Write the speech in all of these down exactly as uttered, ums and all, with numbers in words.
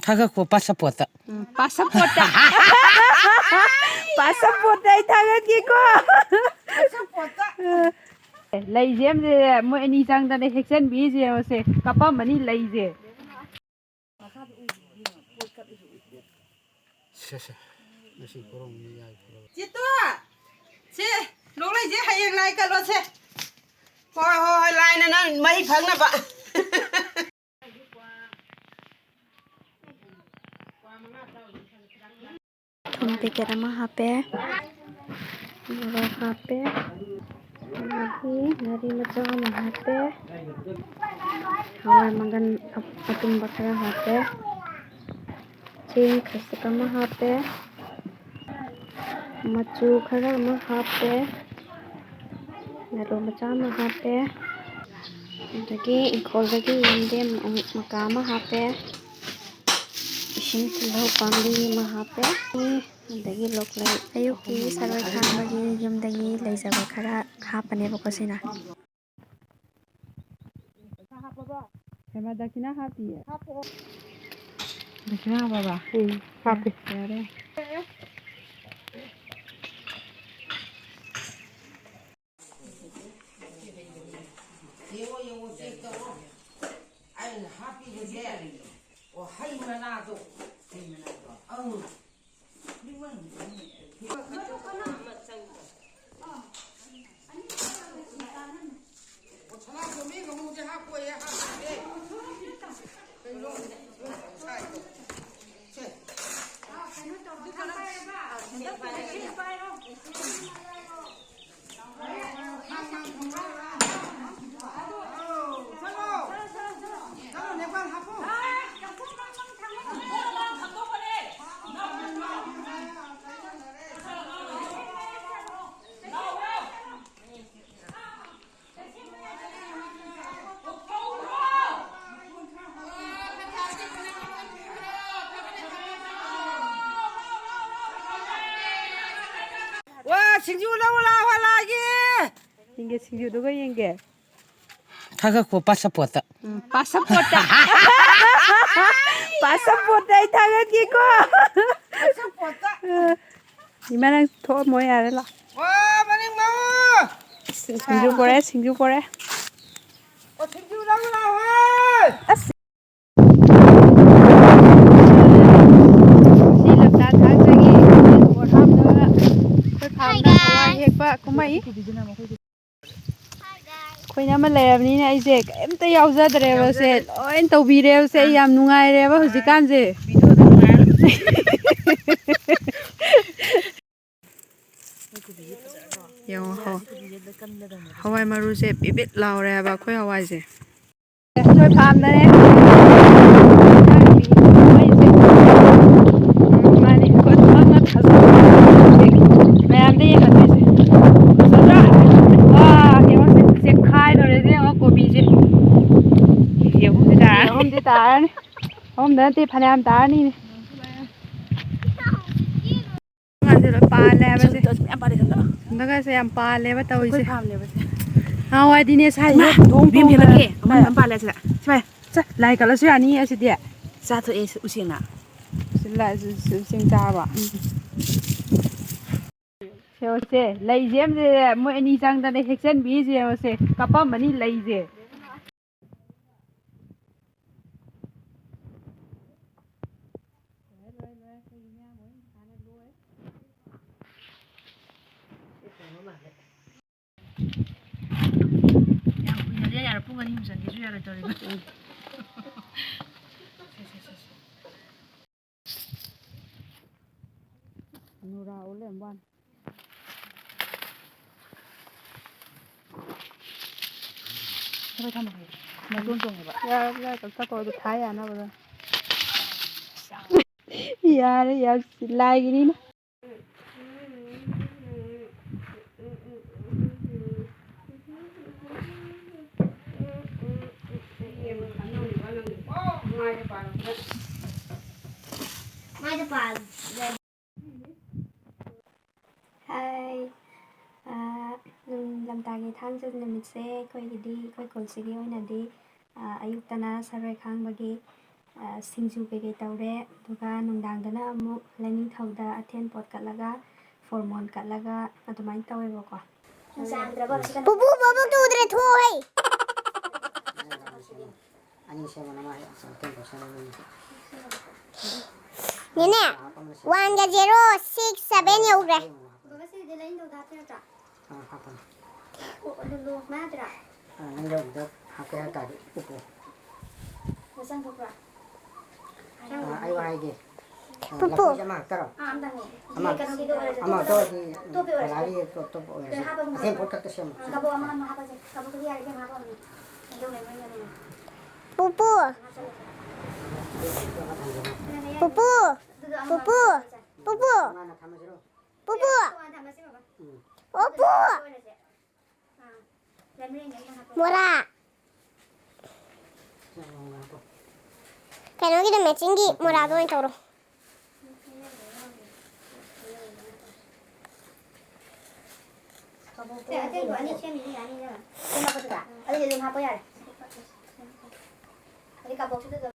ꯊꯥꯒꯠꯈꯣ ꯄꯥꯁꯄꯣꯔꯠꯇ꯫ ꯎꯝ, ꯄꯥꯁꯄꯣꯔꯠꯇ꯫ ꯄꯥꯁꯄꯣꯔꯠꯇ ꯑꯩ ꯊꯥꯒꯠꯀꯦꯀꯣ꯫ ꯂꯩꯁꯦ ꯑꯃꯁꯦ ꯃꯣꯏ ꯑꯅꯤ ꯆꯪꯗꯅ ꯍꯦꯛꯆꯟꯕꯤꯔꯤꯁꯦ ꯌꯦꯡꯉꯣꯁꯦ꯫ ꯀꯞꯄꯝꯃꯅꯤ ꯂꯩꯁꯦ꯫ ꯁꯦ, ꯁꯦ꯫ ꯉꯁꯤ ꯀꯣꯔꯣꯡ ꯃꯤ ꯌꯥꯏ ꯐꯔꯕ꯫ ꯆꯤꯠꯇꯨ! ꯁꯦ, ꯅꯣꯡꯂꯩꯁꯦ ꯍꯌꯦꯡ ꯂꯥꯏ ꯀꯠꯂꯣꯁꯦ꯫ ꯍꯣꯏ, ꯍꯣꯏ, ꯍꯣꯏ, ꯂꯥꯏꯅ ꯅꯪ ꯃꯍꯩ ꯐꯪꯅꯕ꯫ ꯊꯨꯝ ꯄꯦꯀꯦꯠ ꯑꯃ ꯍꯥꯞꯄꯦ, ꯃꯣꯔꯣꯛ ꯍꯥꯞꯄꯦ, ꯑꯗꯒꯤ ꯉꯥꯔꯤ ꯃꯆꯥ ꯑꯃ ꯍꯥꯞꯄꯦ, ꯍꯋꯥꯏ ꯃꯪꯒꯟ ꯑ-, ꯑꯇꯨꯝꯕ ꯈꯔ ꯍꯥꯞꯄꯦ, ꯆꯦꯡ ꯈꯖꯤꯛ ꯑꯃ ꯍꯥꯞꯄꯦ, ꯃꯆꯨ ꯈꯔ ꯑꯃ ꯍꯥꯞꯄꯦ, ꯃꯔꯨ ꯃꯆꯥ ꯑꯃ ꯍꯥꯞꯄꯦ, ꯑꯗꯒꯤ ꯏꯪꯈꯣꯜꯗꯒꯤ ꯌꯦꯟꯗꯦꯝ ꯃꯀꯥ ꯑꯃ ꯍꯥꯞꯄꯦ, ꯏꯁꯤꯡ ꯇꯤꯜꯍꯧ ꯄꯥꯝꯕꯤ ꯑꯃ ꯍꯥꯞꯄꯦ, ꯑꯗꯒꯤ ꯂꯣꯀꯦꯜ ꯑꯌꯨꯛꯀꯤ ꯁꯔꯣꯏ ꯈꯥꯡꯕꯒꯤ ꯌꯨꯝꯗꯒꯤ ꯂꯩꯖꯕ ꯈꯔ ꯍꯥꯞꯄꯅꯦꯕꯀꯣ ꯁꯤꯅ꯫ ꯍꯦꯃꯥ, ꯗꯈꯤꯅꯥ ꯍꯥꯞꯇꯤꯌꯦ꯫ ꯗꯈꯤꯅꯥ ꯍꯥꯞꯄꯕ? ꯎꯝ, ꯍꯥꯞꯄꯦ꯫ ꯌꯥꯔꯦ꯫ ꯌꯦꯡꯉꯣ, ꯌꯦꯡꯉꯣ, ꯆꯦꯛ ꯇꯧꯔꯣ꯫ ꯑꯩꯅ ꯍꯥꯞꯄꯤꯕꯁꯦ, ꯑꯣ, ꯍꯩ ꯃꯅꯥꯗꯣ꯫ ꯍꯩ ꯃꯅꯥꯗꯣ? ꯑꯪ꯫ ꯋꯥ, ꯁꯤꯡꯖꯨ ꯂꯧ ꯂꯥꯛꯑꯣ, ꯂꯥꯛꯑꯒꯦ꯫ ꯌꯦꯡꯒꯦ, ꯁꯤꯡꯖꯨꯗꯨꯒ ꯌꯦꯡꯒꯦ꯫ ꯊꯥꯒꯠꯈꯣ ꯄꯥꯁꯄꯣꯔꯠꯇ꯫ ꯎꯝ, ꯄꯥꯁꯄꯣꯔꯠꯇ꯫ ꯄꯥꯁꯄꯣꯔꯠꯇ ꯑꯩ ꯊꯥꯒꯠꯀꯦꯀꯣ꯫ ꯏꯃꯥ, ꯅꯪ ꯊꯣꯛꯑꯝꯃꯣ, ꯌꯥꯔꯦ, ꯂꯥꯛ꯫ ꯁꯤꯡꯖꯨ ꯄꯣꯔꯦ, ꯁꯤꯡꯖꯨ ꯄꯣꯔꯦ꯫ ꯑꯁ꯫ ꯁꯤ ꯂꯝꯇꯥ ꯊꯥꯡꯖꯒꯤ ꯕꯣꯔ ꯍꯥꯞꯅꯕ ꯑꯩꯈꯣꯏ ꯐꯥꯝꯗ ꯍꯋꯥꯏ ꯍꯦꯛꯄ ꯀꯨꯝꯃꯛꯏ꯫ ꯑꯩꯈꯣꯏꯅ ꯑꯃ ꯂꯩꯔꯕꯅꯤꯅ ꯑꯩꯁꯦ ꯀꯔꯤꯝꯇ ꯌꯥꯎꯖꯗ꯭ꯔꯦꯕꯁꯦ, ꯂꯣꯏ ꯇꯧꯕꯤꯔꯦꯕꯁꯦ꯫ ꯑꯩ ꯌꯥꯝ ꯅꯨꯡꯉꯥꯏꯔꯦꯕ ꯍꯧꯖꯤꯛꯀꯥꯟꯁꯦ꯫ ꯌꯦꯡꯉꯣ, ꯍꯋꯥꯏ ꯃꯔꯨꯁꯦ ꯄꯤꯕꯤꯠ ꯂꯥꯎꯔꯦ ꯍꯥꯏꯕ ꯑꯩꯈꯣꯏ ꯍꯋꯥꯏꯁꯦ꯫ ꯑꯩꯈꯣꯏ ꯐꯥꯝꯗꯅꯦ꯫ ꯃꯥꯅꯤ, ꯑꯩꯈꯣꯏ ꯊꯕꯛꯅ ꯊꯥꯖꯕ꯫ ꯃꯌꯥꯝꯗ ꯌꯦꯡꯍꯟꯗꯣꯏꯁꯦ꯫ ꯐꯖꯗ꯭ꯔꯥ? ꯋꯥ, ꯌꯦꯡꯉꯣ ꯁꯦ, ꯆꯦꯛꯈꯥꯏꯗꯣꯔꯦ ꯁꯦ, ꯌꯦꯡꯉꯣ ꯀꯣꯕꯤꯁꯦ꯫ ꯀꯦꯖꯤ ꯑꯍꯨꯝꯗꯤ ꯇꯥꯔꯅꯤ꯫ ꯑꯍꯨꯝꯗꯤ ꯇꯥꯔꯅꯤ꯫ ꯑꯍꯨꯝꯗ ꯅꯠꯇꯦ, ꯐꯅꯌꯥꯝ ꯇꯥꯔꯅꯤꯅꯦ꯫ ꯉꯥꯁꯦ ꯂꯣꯏ ꯄꯥꯜꯂꯦ ꯍꯥꯏꯕꯁꯦ꯫ ꯁꯤ ꯃꯌꯥꯝ ꯄꯥꯜꯂꯦ ꯁꯣꯝꯗ꯫ ꯍꯟꯗꯛꯀꯁꯦ ꯌꯥꯝ ꯄꯥꯜꯂꯦꯕ ꯇꯧꯔꯤꯁꯦ꯫ ꯑꯩꯈꯣꯏ ꯐꯥꯝꯅꯦꯕ ꯁꯦ꯫ ꯅꯍꯥꯟꯋꯥꯏꯗꯤꯅꯦ ꯁꯥꯏꯁꯦ ꯏꯃꯥ, ꯇꯣꯡ ꯀꯣꯕꯤ ꯑꯃ ꯇꯣꯡꯗꯅ ꯍꯦꯛꯂꯛꯀꯦ꯫ ꯑꯃ ꯍꯦꯛꯂꯛꯀꯦ꯫ ꯑꯃ ꯄꯥꯜꯂꯦ ꯁꯤꯗ꯫ ꯁꯤ ꯄꯥꯏ꯫ ꯆꯠ, ꯂꯥꯏ ꯀꯠꯂꯁꯨ ꯌꯥꯅꯤꯌꯦ ꯑꯁꯤꯗꯤ꯫ ꯆꯥꯊꯣꯛꯑꯦ ꯁꯤ ꯎꯆꯦꯛꯅ꯫ ꯁꯤ ꯂꯥꯏ-, ꯁꯤ, ꯁꯤ ꯎꯆꯦꯛ ꯆꯥꯔꯕ? ꯎꯝ꯫ ꯁꯦ, ꯁꯦ, ꯂꯩꯁꯦ ꯑꯃꯁꯦ ꯃꯣꯏ ꯑꯅꯤ ꯆꯪꯗꯅ ꯍꯦꯛꯆꯟꯕꯤꯔꯤꯁꯦ ꯌꯦꯡꯉꯣꯁꯦ꯫ ꯀꯞꯄꯝꯃꯅꯤ ꯂꯩꯁꯦ꯫ ꯌꯥꯝ ꯀꯨꯏꯅꯗꯤ ꯌꯥꯔꯦ, ꯄꯨꯡ ꯑꯅꯤꯃꯨꯛ ꯆꯪꯒꯦꯁꯨ ꯌꯥꯔꯣꯏꯗꯧꯔꯤꯕ꯫ ꯁꯦ, ꯁꯦ, ꯁꯦ, ꯁꯦ꯫ ꯅꯨꯔꯥ ꯎ ꯂꯩꯔꯝꯕ ꯋꯥꯅꯤ꯫ ꯊꯝꯃꯣ, ꯊꯝꯃꯣ꯫ ꯃꯇꯣꯟ ꯆꯣꯡꯉꯦꯕ꯫ ꯌꯥꯔꯦ, ꯌꯥꯔꯦ, ꯀꯛꯊꯠꯈꯣ, ꯑꯗꯨ ꯊꯥ ꯌꯥꯅꯕꯗꯣ꯫ ꯌꯥꯔꯦ, ꯌꯥꯔꯦ, ꯂꯥꯏꯒꯤꯅꯤꯅ꯫ ꯍꯥꯏ꯫ ꯑꯥ, ꯎꯝ, ꯂꯝꯇꯥꯒꯤ ꯊꯥꯡꯖ ꯅꯨꯃꯤꯠꯁꯦ ꯑꯩꯈꯣꯏꯒꯤꯗꯤ, ꯑꯩꯈꯣꯏ ꯈꯨꯜꯁꯤꯒꯤ ꯑꯣꯏꯅꯗꯤ, ꯑꯥ, ꯑꯌꯨꯛꯇꯅ ꯁꯔꯣꯏ ꯈꯥꯡꯕꯒꯤ, ꯑ, ꯁꯤꯡꯖꯨ ꯀꯩꯀꯩ ꯇꯧꯔꯦ꯫ ꯑꯗꯨꯒ ꯅꯨꯡꯗꯥꯡꯗꯅ ꯑꯃꯨꯛ ꯂꯥꯏꯅꯤꯡꯊꯧꯗ ꯑꯊꯦꯟ ꯄꯣꯠ ꯀꯠꯂꯒ, ꯐꯣꯔꯃꯣꯟ ꯀꯠꯂꯒ ꯑꯗꯨꯃꯥꯏꯅ ꯇꯧꯋꯦꯕꯀꯣ꯫ ꯄꯨꯄꯨ, ꯕꯣꯕꯣꯛꯇꯨ ꯎꯗ꯭ꯔꯦ, ꯊꯣꯛꯑꯣ ꯍꯩ꯫ ꯅꯦꯅꯦ, ꯋꯥꯟꯒ ꯖꯦꯔꯣ ꯁꯤꯛꯁ ꯁꯚꯦꯟ ꯌꯧꯈ꯭ꯔꯦ꯫ ꯕꯕꯥ, ꯁꯤꯗꯤ ꯂꯥꯏꯅꯤꯡꯊꯧꯗ ꯍꯥꯞꯄ ꯅꯠꯇ꯭ꯔꯣ? ꯑꯥ, ꯍꯥꯞꯄꯅꯤ꯫ ꯑꯣ, ꯑꯗꯨ ꯂꯣ ꯃꯥꯗ꯭ꯔꯥ? ꯑꯥ, ꯅꯪ ꯌꯥꯎꯕꯗ ꯍꯥꯞꯀꯦ ꯍꯥꯏ ꯇꯥꯔꯗꯤ ꯎꯞꯄꯣ꯫ ꯃꯆꯪ ꯊꯣꯛꯄ꯭ꯔꯥ? ꯑꯥ, ꯑꯩ ꯋꯥ ꯍꯥꯏꯒꯦ꯫ ꯑꯥ, ꯄꯨꯄꯨ꯫ ꯂꯐꯣꯏꯁꯦ ꯑꯃ ꯍꯥꯞꯇꯔꯣ? ꯑꯥ, ꯑꯝꯇꯪꯅꯦ꯫ ꯑꯃ, ꯀꯩꯅꯣꯒꯤꯗꯣ ꯑꯣꯏꯔꯁꯨ ꯑꯃ ꯇꯣꯛꯑꯣ꯫ ꯍꯥꯞꯇꯧꯔꯗꯤ ꯇꯣꯛꯄꯤ ꯑꯣꯏꯔꯁꯨ꯫ ꯀꯣꯂꯥꯒꯤ ꯇꯣꯞ ꯇꯣꯞ ꯑꯣꯏꯔꯁꯨ꯫ ꯍꯥꯞꯄ ꯑꯊꯦꯟ ꯄꯣꯠ ꯈꯛꯇ ꯁꯦꯝꯃꯣ꯫ ꯀꯕꯣꯛ ꯑꯃ, ꯑꯃ ꯍꯥꯞꯄꯁꯦ꯫ ꯀꯕꯣꯛꯇꯨꯗꯤ ꯌꯥꯔꯦ, ꯏꯕꯦꯝꯃ, ꯍꯥꯞꯄ ꯑꯃꯅꯤ꯫ ꯑꯗꯨ ꯂꯩꯕ꯭ꯔꯥ ꯌꯦꯡꯉꯣ꯫ ꯄꯨꯄꯨ꯫ ꯍꯥꯞꯆꯜꯂꯣ꯫ ꯄꯨꯄꯨ꯫ ꯑꯗꯨꯗꯣ ꯑꯃ ꯄꯨꯄꯨ꯫ ꯍꯥꯞꯄꯁꯦ꯫ ꯄꯨꯄꯨ꯫ ꯇꯣꯉꯥꯟꯅ ꯊꯝꯃꯁꯤꯔꯣ? ꯄꯨꯄꯨ꯫ ꯇꯣꯉꯥꯟ ꯊꯝꯃꯁꯤ, ꯕꯕꯥ꯫ ꯎꯝ꯫ ꯑꯣ, ꯄꯨ꯫ ꯑꯣꯏꯔꯁꯦ꯫ ꯃꯣꯔꯥ꯫ ꯀꯩꯅꯣꯒꯤꯗꯣ, ꯃꯦꯆꯤꯟꯒꯤ ꯃꯣꯔꯥꯗꯣ ꯑꯣꯏꯅ ꯇꯧꯔꯣ꯫ ꯁꯦ, ꯑꯇꯦꯟꯕ ꯑꯅꯤ ꯁꯦꯝꯃꯤꯅꯤ, ꯌꯥꯅꯤꯅ꯫ ꯁꯦꯝꯃꯛꯄꯗꯨꯗ꯫ ꯑꯗꯨꯗꯤ ꯑꯗꯨꯝ ꯍꯥꯞꯄ ꯌꯥꯔꯦ꯫ ꯑꯗꯩ ꯀꯥꯕꯣꯛꯁꯤꯗ ꯑꯗꯨꯝ꯫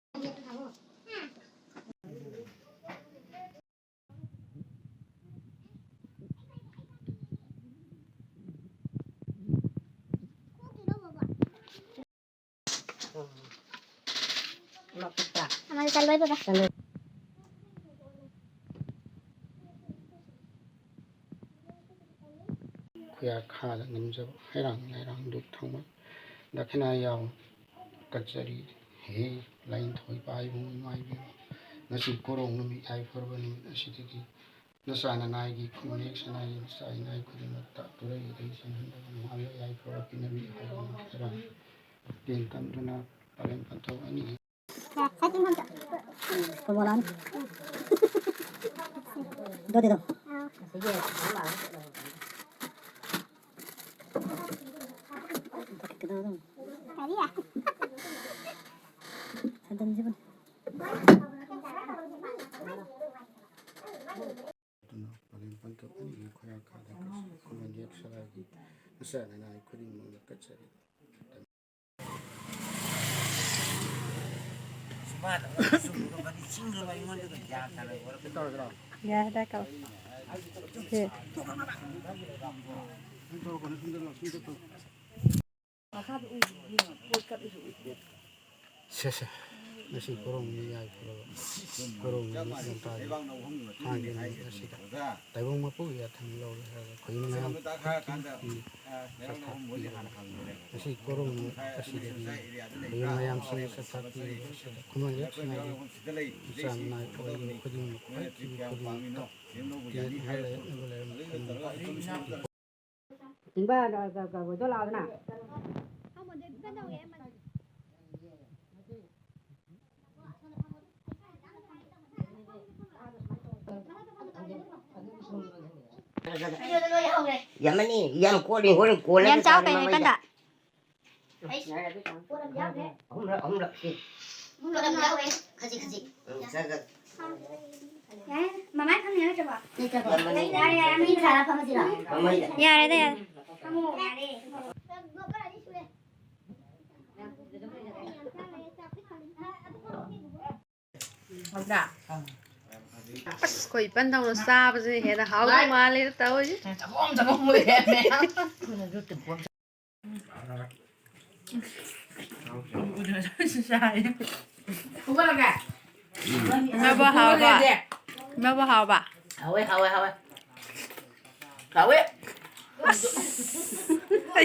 ꯑꯃꯗ ꯆꯠꯂꯣꯏ ꯕꯕꯥ꯫ ꯈꯨꯌꯥ ꯈꯥꯗ ꯉꯝꯖꯕ ꯍꯩꯔꯥꯡ ꯂꯩꯔꯥꯡ ꯗꯨꯛ ꯊꯪꯕ ꯗꯈꯤꯅꯥ ꯌꯥꯎ ꯀꯠꯆꯔꯤ꯫ ꯍꯦ ꯂꯥꯏꯅꯤꯡꯊꯧ ꯏꯄꯥ ꯏꯕꯨꯡ ꯏꯃꯥ ꯏꯕꯦꯟ, ꯉꯁꯤ ꯀꯣꯔꯣꯡ ꯅꯨꯃꯤꯠ ꯌꯥꯏꯐꯔꯕ ꯅꯨꯃꯤꯠ ꯑꯁꯤꯗꯒꯤ ꯅꯆꯥ ꯅꯅꯥꯏꯒꯤ ꯈꯨꯟꯅꯦꯛ ꯁꯅꯥꯏ ꯅꯆꯥ ꯏꯅꯥꯏ ꯈꯨꯗꯤꯡꯃꯛꯇ ꯇꯨꯔꯩ ꯏꯔꯩ ꯆꯪꯍꯟꯗꯕ ꯅꯨꯡꯉꯥꯏꯕ ꯌꯥꯏꯐꯕ ꯄꯤꯅꯕꯤꯌꯨ ꯍꯥꯏꯗꯨꯅ ꯈꯦꯔꯥꯡ ꯇꯦꯟ ꯇꯝꯗꯨꯅ ꯄꯔꯦꯡ ꯄꯟꯊꯧ ꯑꯅꯤ ꯐꯨꯠꯕꯣꯜ ꯑꯅꯤ꯫ ꯗꯣꯗꯤꯗꯣ꯫ ꯀꯔꯤ? ꯁꯟꯗꯟꯁꯤꯕꯨ꯫ ꯑꯗꯨꯅ ꯄꯔꯦꯡ ꯄꯟꯊꯧ ꯑꯅꯤꯒꯤ ꯈꯨꯌꯥ ꯈꯥꯗ ꯀꯠꯆꯔꯤ꯫ ꯈꯨꯃꯟ ꯌꯦꯛ ꯁꯂꯥꯏꯒꯤ ꯃꯆꯥ ꯅꯅꯥꯏ ꯈꯨꯗꯤꯡꯃꯛꯅ ꯀꯠꯆꯔꯤ꯫ ꯌꯥꯔꯦ, ꯗꯥ ꯀꯥꯎ꯫ ꯁꯦ꯫ ꯁꯦ, ꯁꯦ꯫ ꯉꯁꯤ ꯀꯣꯔꯧ ꯅꯨꯃꯤꯠ ꯌꯥꯏꯐꯔꯕ ꯀꯣꯔꯧ ꯅꯨꯃꯤꯠ ꯂꯝꯇꯥꯒꯤ ꯊꯥꯡꯒꯤ ꯅꯨꯃꯤꯠ ꯑꯁꯤꯗ ꯇꯥꯏꯕꯪ ꯃꯄꯨꯒꯤ ꯌꯥꯊꯪ ꯂꯧꯔꯦ ꯍꯥꯏꯔꯒ ꯈꯨꯗꯤꯡ ꯃꯌꯥꯝ ꯁꯛ ꯊꯥꯛꯄꯤꯔꯤꯕ ꯉꯁꯤ ꯀꯣꯔꯧ ꯅꯨꯃꯤꯠ ꯑꯁꯤꯗꯗꯤ ꯈꯨꯗꯤꯡ ꯃꯌꯥꯝꯁꯤꯡꯅ ꯁꯛ ꯊꯥꯛꯄꯤꯔꯤꯕꯁꯤꯗ ꯈꯨꯃꯟ ꯂꯤꯛꯁꯤꯡꯒꯤ ꯃꯆꯥ ꯃꯅꯥꯏ ꯑꯣꯏꯔꯤꯕ ꯈꯨꯗꯤꯡꯃꯛ ꯍꯥꯏꯈꯤꯕ ꯈꯨꯗꯤꯡꯃꯛꯇ ꯇꯦꯟ ꯍꯜꯂꯛꯅꯕ ꯂꯩꯔꯝꯕ ꯈꯨꯗꯤꯡꯃꯛ ꯇꯤꯡꯕ ꯀ-, ꯀ-, ꯀ-, ꯀꯣꯏꯗꯣ ꯂꯥꯛꯑꯣꯗꯅ꯫ ꯌꯥꯝꯃꯅꯤ, ꯌꯥꯝ ꯀꯣꯜꯂꯤ, ꯍꯣꯔꯦꯟ ꯀꯣꯜꯂꯒꯦ ꯌꯥꯝ ꯆꯥꯎ ꯀꯥꯏꯅ ꯀꯩꯅꯣ, ꯃꯃꯩꯗ꯫ ꯏꯄꯟꯗ꯫ ꯑꯍꯨꯝꯂꯛ, ꯑꯍꯨꯝꯂꯛ, ꯁꯤ꯫ ꯄꯨꯂꯞ ꯌꯥꯎꯔꯦ꯫ ꯈꯖꯤꯛ, ꯈꯖꯤꯛ꯫ ꯎꯝ, ꯆꯠ, ꯆꯠ꯫ ꯌꯥꯔꯦ, ꯃꯃꯥꯏ ꯐꯝꯃꯤ ꯅꯠꯇ꯭ꯔꯕꯣ? ꯅꯠꯇ꯭ꯔꯕꯣ? ꯌꯥꯔꯦ, ꯌꯥꯔꯦ, ꯃꯤ ꯁꯥꯔ ꯐꯝꯃꯁꯤꯔꯣ? ꯃꯃꯩꯗ꯫ ꯌꯥꯔꯦꯗ, ꯌꯥꯔꯦ꯫ ꯐꯝꯃꯣ, ꯌꯥꯔꯦ꯫ ꯑꯁ, ꯑꯩꯈꯣꯏ ꯏꯄꯟꯗꯧꯅ ꯆꯥꯕꯁꯦ ꯍꯦꯟꯅ ꯍꯥꯎꯗꯧ ꯃꯥꯜꯂꯦꯗ ꯇꯧꯔꯤꯁꯦ꯫ ꯆꯒꯣꯡ ꯆꯒꯣꯡ ꯂꯣꯏꯔꯦ ꯃꯌꯥꯝ꯫ ꯍꯧꯒꯠꯂꯒꯦ꯫ ꯏꯃꯥꯕꯣ ꯍꯥꯎꯕ? ꯏꯃꯥꯕꯣ ꯍꯥꯎꯕ? ꯍꯥꯎꯋꯦ, ꯍꯥꯎꯋꯦ, ꯍꯥꯎꯋꯦ꯫ ꯍꯥꯎꯋꯦ꯫ ꯑꯁ!